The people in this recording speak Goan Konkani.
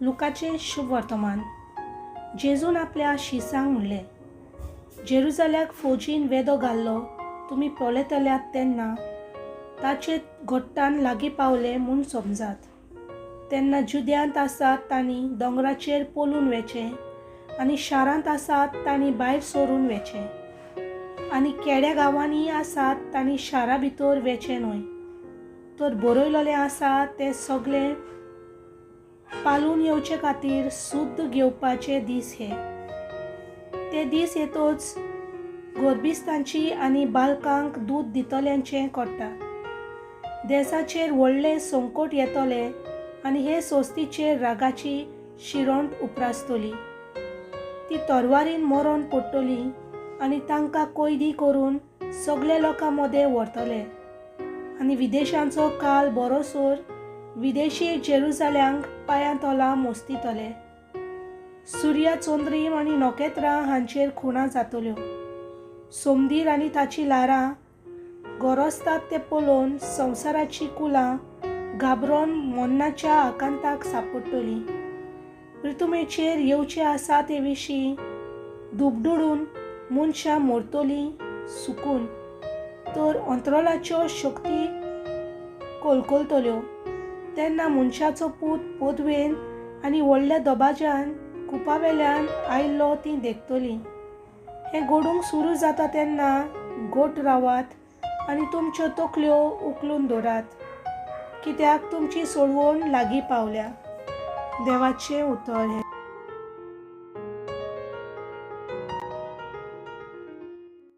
लुकाचें शुभ वर्तमान. जेजून आपल्या शिसांक म्हणलें, जेरुजाल्याक फौजीन वेदो घाल्लो तुमी पळयतल्यात तेन्ना ताचे घोट्टान लागीं पावले म्हूण समजात. तेन्ना जुद्यांत आसात तांणी दोंगराचेर पळून वेचें आनी शारांत आसात तांणी भायर सरून वेचें आनी केड्या गांवांनी आसात तांणी शारा भितर वेचें न्हय. तर बरयलेलें आसा तें सगळें पालून येवचे खातीर सुद्द घेवपाचे दीस हे. ते दीस येतोच गोरबिस्तांची आनी बालकांक दूद दितल्यांचें कोट्टा. देसाचेर व्हडलें संकट येतलें आनी हे सोस्तीचेर रागाची शिरोंट उप्रासतली. ती तरवारीन मरोन पडटली आनी तांकां कैदी करून सगळे लोकां मदें व्हरतले आनी विदेशांचो काल बरोसर विदेशी जेरुजाल्यांक पांयां तोला मोस्तितले. सुर्या, चंद्रीम आनी नखेत्रां हांचेर खुणा जातल्यो. सोमदीर आनी ताची ल्हारां गोरजतात तें पळोवन संवसाराचीं कुलां घाबरोन मरणाच्या आकांताक सांपडटलीं. पृथुमेचेर येवचें आसा ते विशीं दुबडुडून मनशां मरतलीं सुकून, तर अंतरोलाच्यो शक्ती कोलकोलतल्यो. तेन्ना मनशाचो पूत पदवेन आनी व्हडल्या दबाज्यान कुपावेल्यान आयिल्लो तीं देखतलीं. हें घडूंक सुरू जाता तेन्ना घट रावात आनी तुमच्यो तकल्यो उखलून दवरात, कित्याक तुमची सोडवण लागीं पावल्या. देवाचें उतर हें.